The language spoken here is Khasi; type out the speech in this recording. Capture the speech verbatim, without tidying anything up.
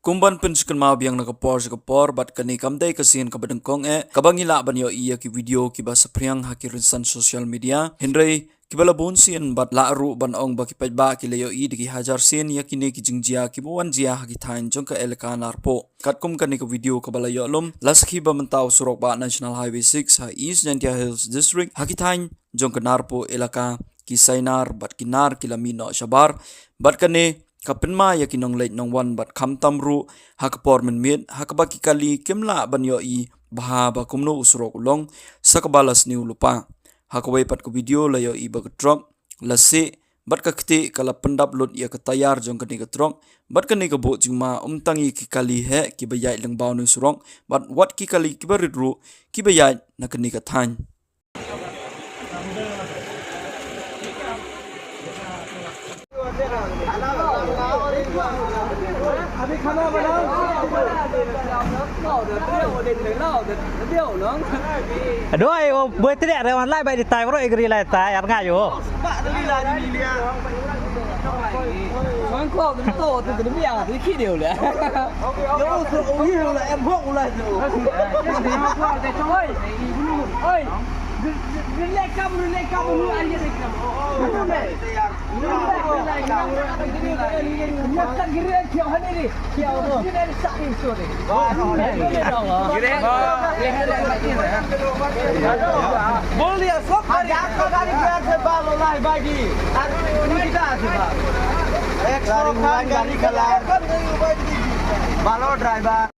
Kum ban pynsngewthuh biang na ka por sha ka por, bad kane kam dei ka sien kaba nyngkong eh kaba ngi lah ban ïohi ïa ki video kiba saphriang ha ki rynsan social media. Hynrei kiba la bun sien bad lah ruh ban ong ba ki paidbah ki la ïohi da ki hajar sien ïa kine ki jingjia kiba wan jia ha ki thaiñ jong ka elaka Narpuh. Katkum kane ka video kaba la ïoh lum, la sakhi ba mynta u surok ba National Highway six ha East Jaintia Hills District ha ki thaiñ jong ka Narpuh elaka, ki sainar bad ki nar ki la mih noh shabar. Bad kane ka pynmai ïa ki nongleit nongwan bad khamtam ruh ha ka por mynmiet ha kaba ki kali kim lah ban ïohi bha ba kumno u surok u long, sa kaba la sniew lypa. Ha kawei pat ka video la ïohi ba ka trok la seh bad ka ktieh ka la pyndap lut ïa ka tayar jong kane ka trok, bad kane ka buh jingma ym tang ïa ki kali heh kiba ïaid lyngba une u surok, bad wat ki kali kiba rit ruh kiba ïaid na kane ka thaiñ. Doi, o, boi tdek re wan lai bai di tai bro, igri lai tai, ar ngai o. Wan ko to to de bia de ki de le. Yo so o ye la em ho la. Oi, oi. Relax kam, relax kam, nu aje de kam. Balo driver.